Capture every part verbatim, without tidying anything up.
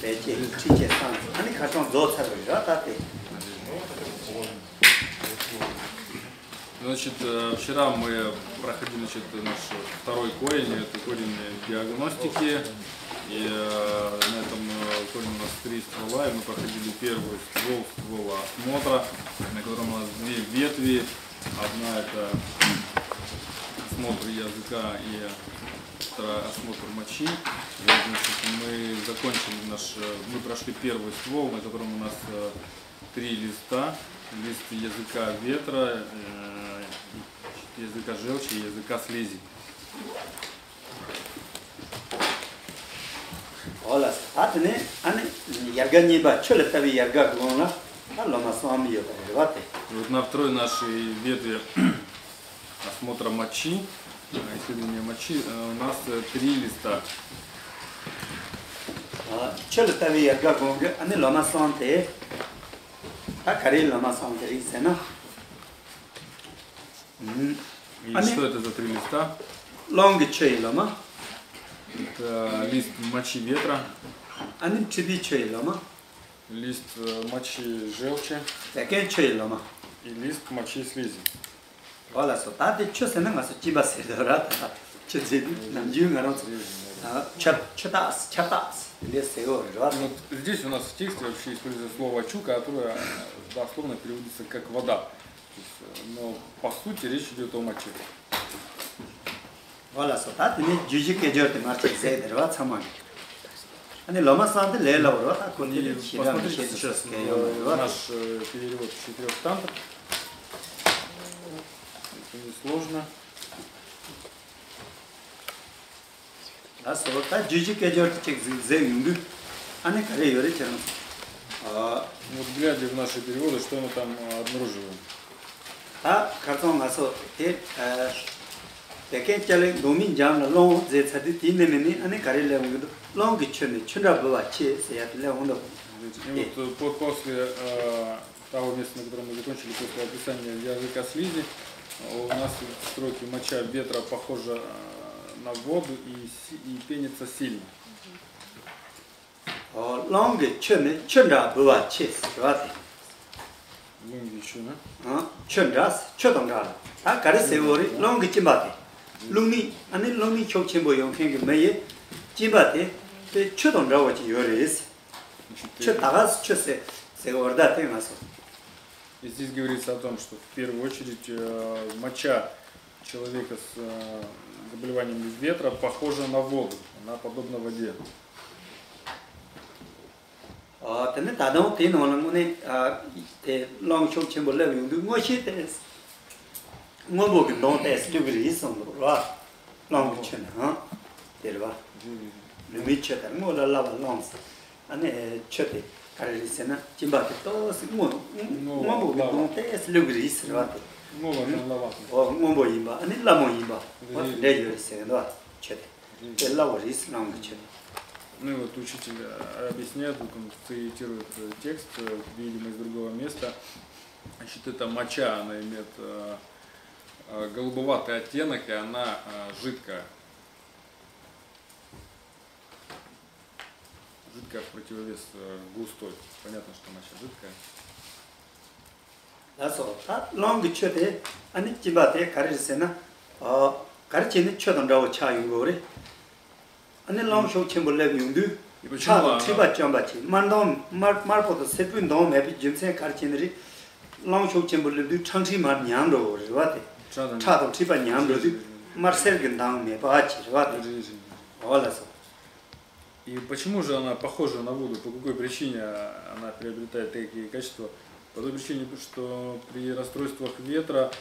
བེད་སྤྱད་ཁྲིད་བྱེད་སྟངས་ཨ་ནི་ཁ་སང་རྫོགས་ཚར་བ་རེད་ར་ད་དེ། Значит, э, вчера мы проходили, значит, наш второй корень, это корень диагностики. И э, на этом э, корне у нас три ствола, и мы проходили первый ствол, ствол осмотра, на котором у нас две ветви. Одна это осмотр языка и вторая осмотр мочи. И вот, значит, мы закончили наш, э, мы прошли первый ствол, на котором у нас э, три листа. Лист языка ветра, э, языка желчи и языка слизи. ཨོ་ལགས་སོ། ད་དེ་ནས་ཨ་ནི་ཡལ་ག་གཉིས་པ་ཆུ་ལ་ལྟ་བའི་ཡལ་ག་གི་ཀློང་ལ་ད་ལོ་མ་གསུམ་ཡོད་པ་རེད་བ་དེ། Вот на второй нашей ветви осмотра мочи, э, исследования мочи, э, у нас э, три листа. ཨ་ཆུ་ལ་ལྟ་བའི་ཡལ་ག་གི་ཀློང་གི་ཨ་ནི་ལོ་མ་གསུམ་དེ། ད་ག་རེ་ལོ་མ་གསུམ་དེ་རེད་ཟེར་ན། ཨ་ནི། И что это за три листа? རླུང་གི་ཆུ་ཡི་ལོ་མ། Это лист мочи ветра. ཨ་ནི་མཁྲིས་པའི་ཆུ་ཡི་ལོ་མ། Лист э, мочи желчи. བད་ཀན་ཆུ་ཡི་ལོ་མ། И лист мочи слизи. ཨོ་ལགས་སོ། ད་དེ་ཆུ་ཟེར་ན་ང་ཚོ་གཅིན་པ་ཟེར་དོ་ར་ད་ཆུ་ཟེར་ནམ་རྒྱུན་ང་རང་ཚོ་ཆུ་ཆུ་རྟགས་ཆུ་རྟགས་དེ་འདྲ་ཟེར་གོ་རེད་ར། Ну, вот здесь у нас в тексте вообще используется слово чу, которое э, дословно переводится как вода. То есть, э, но по сути речь идет о моче. ཨོ་ལགས་སོ། ད་དེ་ནས་རྒྱུད་བཞི་སྐད་སྦྱོར་དེ་མར་ཅིག་གཟིགས་དེ་རེད་བ་ཚང་མ་གི། ཨ་ནི་ལོ་མ་གསུམ་དེ་ལས་སླ་བོ་རེད་བ། ད་ཁོ་དེ་དེ་ཞེ་དྲག་མི་ཤེས་དེ་ཤོད་སྐད་ཡོད་མ་རེད་བ། Наш э, перевод четырёхтантов. Это несложно. ལགས་སོ། ད་རྒྱུད་བཞི་སྐད་སྦྱོར་དེ་ཅིག་གཟིགས་གཟིགས་ཡོང་དུས་ཨ་ནི་ག་རེ་ཡོད་རེད་ཁྱེད་རང་ཚོ། ཨ། Вот глядя в наши переводы, что мы там э, обнаруживаем? ད་ཁར་ཚང་ང་ཚོ་དེ་ཨ། བད་ཀན་ཅ་ལག་མདོག་མི་འཇམ་ལ་རླུང་འོ་ཟེར་ཚར་དུས་དེའི་ནང་ནས་ནི་ཨ་ནི་ག་རེ་སླེབས་འོང་གི་འདུག་རླུང་གི་ཆུ་ནི་ཆུ་འདྲ་འབུ་བ་ཆེ་ཟེར་ཡ་དེ་སླེབས་འོང་འདུག Ведь и вот э, по- после э, того места, на котором мы закончили после описания языка слизи, э, у нас в строке моча ветра похожа э, на воду и, си- и пенится сильно. ཨོ། རླུང་གི་ཆུ་ནི་ཆུ་འདྲ་འབུ་བ་ཆེ་ཟེར་བ་དེ། རླུང་གི་ཆུ་ནི། ཨང་། ཆུ་འདྲ་ཆུ་དང་འདྲ་ལ། ད་ག་རེ་ཟེར་བོ་རེད། རླུང་གི་གཅིན་པ་དེ། རླུང་ནད་ཨ་ནི་རླུང་ནད་ཤུགས་ཆེན་པོ་ཡོང་མཁན་གྱི་མི་ཡི་གཅིན་པ་དེ་དེ་ཆུ་དང་འདྲ་བོ་ཅིག་ཡོད་རེད། ཆུ་ད་ག་ཆུ་ཟེར་ཟེར་བོ་རེད་ད་དེ་ང་ཚོ། И здесь говорится о том, что в первую очередь э, моча человека с э, заболеваниями ветра похожа на воду, она подобна воде. ཨ། དེ་ནི་ད་དུང་དེའི་ནང་ལ་དངོས་གནས་ཨ། དེ་རླུང་ཤུགས་ཆེན་པོ་སླེབས་ཡོང་དུས་སྔོ་ཤེས་དེ་སྔོན་པོ་གི་མདངས་ཏོག་ཙམ་སླེབས་ཀྱི་རེད་གསུངས་འདུག་ར། རླུང་གི་ཆུ་ནི་ཨང་། དེ་རེད་བ། ལུས་མེད་ཆུ་དང་སྔོ་ལ་སླ་བ་རླུང་ཟེར། ཨ་ནི་ཆུ་དེ་ག་རེ་རེད་ཟེར་ན་གཅིན་པ་དེ་ཏོག་ཙམ་སྔོ་སྔོན་པོ་གི་མདངས་ཏོག་ཙམ་སླེབས་ཀྱི་རེད་ཟེར་བ་དེ། སྔོ་བ་དང་སླ་བ། ཨོ་སྔོན་པོ་ཡིན་པ་ཨ་ནི་སླ་མོ་ཡིན་པ་ཨོ་དེ་འདྲ་ཡོད་རེད་ཟེར་གི་འདུག་བ་ཆུ་དེ། དེ་སླ་བོ་རེད་རླུང་གི་ཆུ་དེ། Ну и вот учитель э, объясняет, вот он цитирует э, текст, э, видимо, из другого места. Значит, эта моча, она имеет э, э, голубоватый оттенок, и она э, жидкая. Жидкая в противовес э, густой. Понятно, что моча жидкая. ལགས་སོ། ད་རླུང་གི་ཆུ་དེ་ཨ་ནི་གཅིན་པ་དེ་ག་རེ་རེད་ཟེར་ན། ཨ། ག་རེ་བྱས་ནས་ཆུ་དང་འདྲ་བོ་ཆགས་ཡོང་གི་རེད། ཨ་ནི་རླུང་ཤུགས་ཆེན་པོ་སླེབས་ཡོང་དུས་ཁྲག་དང་མཁྲིས་པ་བཅོམ་པ་བྱས། དམར་མདངས་དམར་དམར་པོ་དང་སེར་པོའི་མདངས་མེད་པའི་རྒྱུ་མཚན་ག་རེ་བྱས་ནས་རེད། རླུང་ཤུགས་ཆེན་པོ་སླེབས་དུས་ཁྲག་མཁྲིས་མར་ཉམས་འགྲོ་གི་རེད་བ་དེ། ཁྲག་དང་མཁྲིས་པ་ཉམས་འགྲོ་དུས་དམར་སེར་གྱི་མདངས་མེད་པ་བྱས་རེད་བ་དེ། འོ་ལགས་སོ། И почему же она похожа на воду? По какой причине она приобретает такие качества? По той причине, что при расстройствах ветра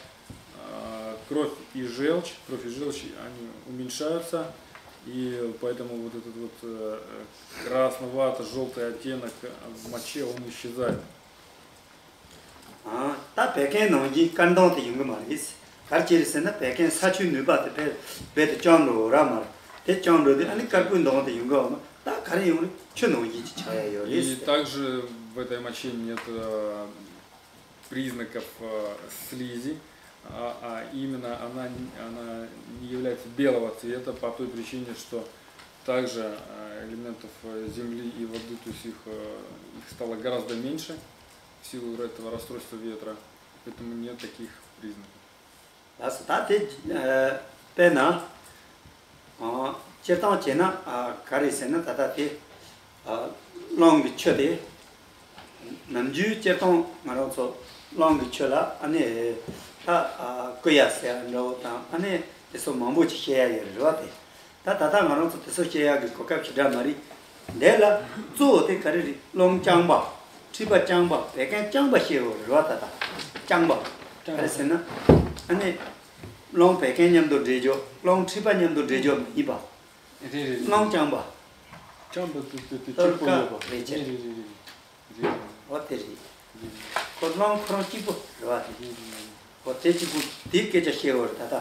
э, кровь и желчь, кровь и желчь, они уменьшаются, и поэтому вот этот вот э, красновато-желтый оттенок в моче, он исчезает. ཨ། ད་བད་ཀན་ནང་བཞིན་དཀར་མདངས་དེ་ཡོང་གི་མ་རེད། ག་རེ་བྱས་རེད་ཟེར་ན་བད་ཀན་ས་ཆུའི་ནུས་པ་དེ་རྦད་རྦད་དེ་བཅོམ་འགྲོ་ར་མ་རེད། དེ་བཅོམ་འགྲོ་དུས་ཨ་ནི་དཀར་པོའི་མདངས་དེ་ཡོང་གི་འོ་མ། ད་ག་རེ་ཡོང་རེད། ཆུ་ནང་བཞིན་གྱི་ཆགས་ཡ་ཡོད་རེད། И также в этой моче нет э, признаков э, слизи, а, а именно она, она не является белого цвета по той причине, что Также э, элементов э, земли и воды, то есть их, э, их стало гораздо меньше в силу этого расстройства ветра, поэтому нет таких признаков. ལགས་སོ། ད་དེ་ཨ་དཔེར་ན་ཨ་སྤྱིར་བཏང་བྱས་ན་ཨ་ག་རེ་ཟེར་ན། ད་ལྟ་དེ་ཨ་གླང་གི་ཆུ་དེ། ནམ་རྒྱུན་སྤྱིར་བཏང་ང་རང་ཚོ་གླང་གི་ཆུ་ལ་ཨ་ནི་ད་ཨ་ཀུ་ཡ་ཟེར་ཡ་འདྲ་བོ་དང་། ཨ་ནི་དེ་ཚོ་མང་པོ་ཅིག་བཤད་ཡ་ཡོད་རེད་བ། དེ་ད་ད་ལྟ་ང་རང་ཚོ་དེ་ཚོ་བཤད་ཡ་གི་གོ་སྐབས་ཞེ་དྲག་མ་རེད། འདི་ལ་གཙོ་བོ་དེ་ག་རེ་རེད། གླང་རྐྱང་པ། མཁྲིས་པ་རྐྱང་པ། བད་ཀན་རྐྱང་པ་བཤད་དགོས་རེད་བ། ད་ལྟ་རྐྱང་པ་ག་རེ་ཟེར་ན། ཨ་ནི་གླང་བད་ཀན་མཉམ་དུ་འདྲེས་འཇོག་གླང་མཁྲིས་པ་མཉམ་དུ་འདྲེས་འཇོག་མ་ཡིན་པ། རེད་རེད་རེད། གླང་རྐྱང་པ། རྐྱང་པ་དེ་དེ་དེ་གཅིག་པོ་ཡོད་པ། རེད་རེད་རེད་རེད་རེད། རེད། འོ་དེ་རེད། རེད། ཁོ་གླང་ཁོ་རང་གཅིག་པོ་རེད་བ། དེ་རེད་རེད་རེད། འོ་དེ་གཅིག་པོ་དེ་སྐད་ཆ་བཤད་འོ་རེད། ད་ལྟ་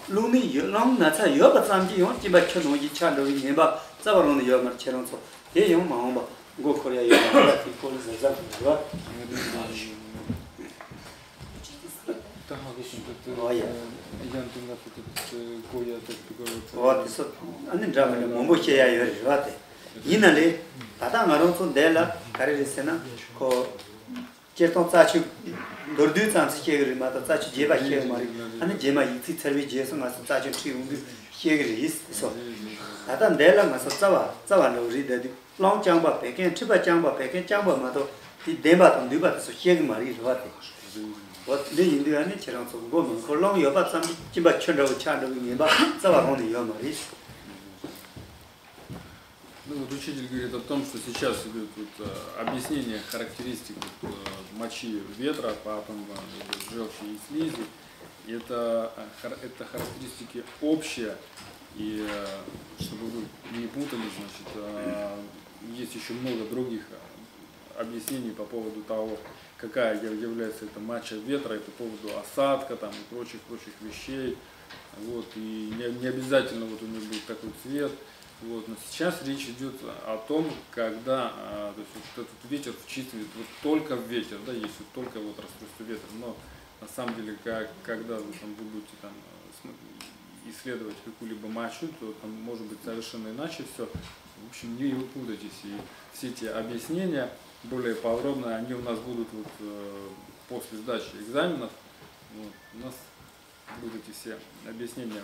རླུང་ནད་ཡོད། གླང་ན་ཚ་ཡོད་པ་ཙམ་གྱིས་ཡང་གཅིན་པ་ཆུ་ནང་བཞིན་ཆགས་འགྲོ་བའི་ངན་པ་རྩ་བ་རང་ནས་ཡོད་མ་རེད། ཁྱེད་རང་ཚོ་དེ་ཡང་མ་འོངས་པ་མགོ་འཁོར་ཡ་ཡོད་མ་རེད་བ། དེ་སྐོར་ལ་གཟབ་གཟབ་དགོས་རེད་བ། ཨོ་ཡ། འོ་དེ་ཚོ་ཨ་ནི་འདྲ་མི་འདྲ་མང་པོ་བཤད་ཡ་ཡོད་རེད་བ། དེ་ཡིན་ན་ལས་ད་ལྟ་ང་རང་ཚོ་འདི་ལ་ག་རེ་རེད་ཟེར་ན། ཁོ་སྤྱིར་བཏང་རྩ་ཆུ་མདོར་བསྡུས་ཙམ་ཞིག་བཤད་གི་རེད་མ་གཏོགས་རྩ་ཆུ་རྒྱས་པ་བཤད་གི་མ་རེད། ཨ་ནི་རྗེས་མ་ཡིག་ཚིག་ཚར་བའི་རྗེས་སུ་ང་ཚོ་རྩ་ཆུ་འཁྲིད་ཡོང་དུས་བཤད་གི་རེད། དེ་ཚོ་ད་ལྟ་འདི་ལ་ང་ཚོ་རྩ་བ་རྩ་བ་འདྲ་བོ་རེད། ད་དུས་གླང་རྐྱང་པ། བད་ཀན་མཁྲིས་པ་རྐྱང་པ། བད་ཀན་རྐྱང་པ་མ་གཏོགས་དེ་ལྡན་པ་དང་འདུས་པ་དེ་ཚོ་བཤད་གི་མ་རེད་རེད་བ། དེ་འོ་འདི་ཡིན་དུས་ཨ་ནི་ཁྱེད་རང་ཚོ་མགོ་མི་འཁོར། གླང་ཡོད་པ་ཙམ་གྱིས་གཅིན་པ་ཆུ་འདྲ་བོ་ཆགས་འགྲོ་བའི་ངན་པ་རྩ་བ་རང་ནས་ཡོད་མ་རེད། Ну, вот учитель говорит о том, что сейчас идет вот э, объяснение характеристик вот, э, мочи ветра, потом э, желчи и слизи. И это, э, хар- это характеристики общие, и э, чтобы вы не путали, значит, э, есть еще много других э, объяснений по поводу того, какая яв- является эта моча ветра, и по поводу осадка там и прочих-прочих вещей. Вот, и не, не обязательно вот у него будет такой цвет. Вот, но сейчас речь идет о том, когда а, то есть вот этот ветер в чистом виде, вот только ветер, да, есть вот только вот расстройство ветра. Но на самом деле, как, когда вы, там, вы будете там, э, см- исследовать какую-либо мочу, то там может быть совершенно иначе все. В общем, не путайтесь. И все эти объяснения более подробно, они у нас будут вот, э, после сдачи экзаменов. Вот. У нас будут эти все объяснения,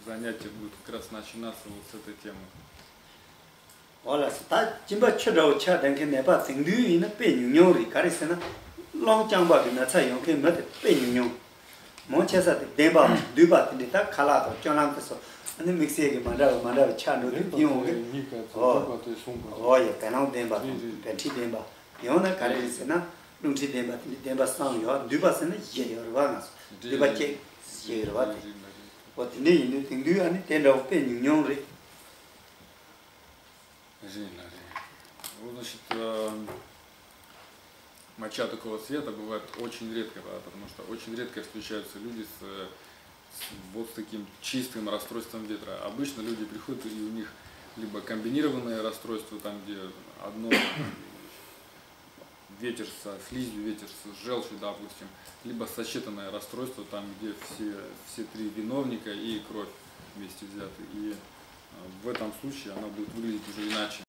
занятия будут как раз начинаться вот с этой темы. འོ་ལགས་སོ། ད་གཅིན་པ་ཆུ་འདྲ་བོ་ཆགས་བསྡད་མཁན་ནད་པ་དེང་དུས་ཡིན་ན་དཔེ་ཉུང་ཉུང་རེད། ག་རེ་ཟེར་ན་གླང་རྐྱང་པ་གི་ན་ཚ་ཡོང་མཁན་མི་དེ་དཔེ་ཉུང་ཉུང་། མང་ཆེ་ས་དེ་ལྡན་པ་འདུས་པ་དེ་འདྲ། ད་ཁ་ལག་དང་སྤྱོད་ལམ་དེ་ཚོ་ཨ་ནི་དམིགས་བསལ་གྱི་མ་འདྲ་བ་མ་འདྲ་བ་ཆགས་འགྲོ་དུས་དེ་ཡོང་གི། ཨོ་ཡ། བད་ཀན་ལྡན་པ་དང་བད་མཁྲིས་ལྡན་པ། ཡང་ན་ག་རེ་རེད་ཟེར་ན་རླུང་མཁྲིས་ལྡན་པ་དེ་འདྲ། ལྡན་པ་གསུམ་ཡོད། འདུས་པ་ཟེར་ན་བཞི་ཡོད་རེད་བ། ང་ཚོ་འདུས་པ་གཅིག་བཞི་རེད་བ། དེ་འོ་དེ་འདྲ་ཡིན་དུས་དེང་དུས་ཨ་ནི་དེ་འདྲ་བོ་དཔེ་ཉུང་ཉུང་རེད། རེད་ལ་རེད། འོ་ད་ཞིག་ད། Моча такого цвета бывает очень редко, да, потому что очень редко встречаются люди с, с- вот с таким чистым расстройством ветра. Обычно люди приходят, и у них либо комбинированное расстройство, там, где одно ветер со слизью, ветер с желчью, допустим, либо сочетанное расстройство, там, где все, все три виновника и кровь вместе взяты. И э, в этом случае она будет выглядеть уже иначе.